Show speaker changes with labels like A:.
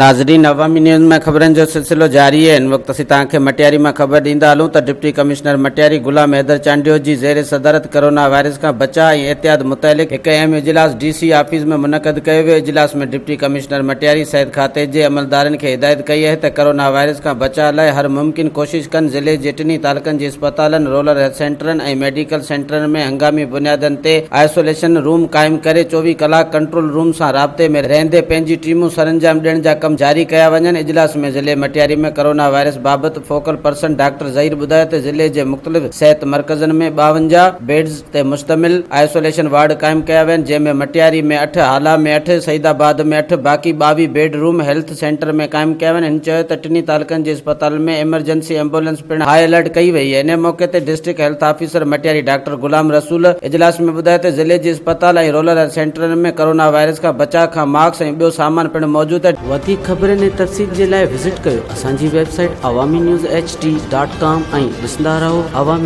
A: ناظرين عوامي نيوز ۾ خبرن جو سلسلو جاري آهي هن وقت اسين توهان کي مٽياري مان خبر ڏيندا هلون ته ڊپٽي ڪمشنر مٽياري غلام حيدر چانڊيو جي زير صدارت ڪرونا وائرس کان بچاء ۽ احتياط متعلق هڪ اهم اجلاس ڊي سي آفيس ۾ منعقد ڪيو ويو اجلاس ۾ ڊپٽي ڪمشنر مٽياري صحت کاتي جي عملدارن کي هدايت ڪئي آهي ته ڪرونا وائرس کان بچاء لاء هر ممڪن ڪوشش ڪن ضلعي جي ٽنهي تعلقن جي اسپتالن رولر هيلٿ سينٽرن ۽ ميڊيڪل سينٽرن ۾ هنگامي بنيادن تي آئسوليشن روم قائم ڪري 24 ڪلاڪ ڪنٽرول روم سان رابطي ۾ رهندي پنهنجي ٽيمون سرانجام ڏيڻ جا ڪم جاري ڪيا وڃن. اجلاس ۾ ضلعي مٽياري ۾ ڪرونا وائرس بابت فوڪل پرسن ڊاڪٽر ظهير ٻڌايو ته ضلعي جي مختلف صحت مرڪزن ۾ 52 بيڊز تي مشتمل آئسوليشن وارڊ قائم ڪيا ويا آهن جنهن ۾ مٽياري ۾ اٺ، هالا ۾ اٺ، سعيد آباد ۾ اٺ باقي 22 بيڊ روم هيلٿ سينٽر ۾ قائم ڪيا ويا آهن. هن چيو ته ٽنهي تعلقن جي اسپتالن ۾ ايمرجنسي ايمبولينس پڻ هاء الرٽ ڪئي وئي. انهي موقعي تي district health officer Matiari doctor Ghulam Rasool اجلاس ۾ ٻڌايو ته ضلعي جي اسپتال ۽ رولر هيلٿ سينٽرن ۾ ڪرونا وائرس کان بچاء کان ماسڪ ۽ ٻيو سامان پڻ موجود آهي. وڌيڪ خبرن ۽ تفصيل جي لاء وزٽ ڪيو اسان جي website Awami news H D dot com ۽ ڏسندا رهو عوامي.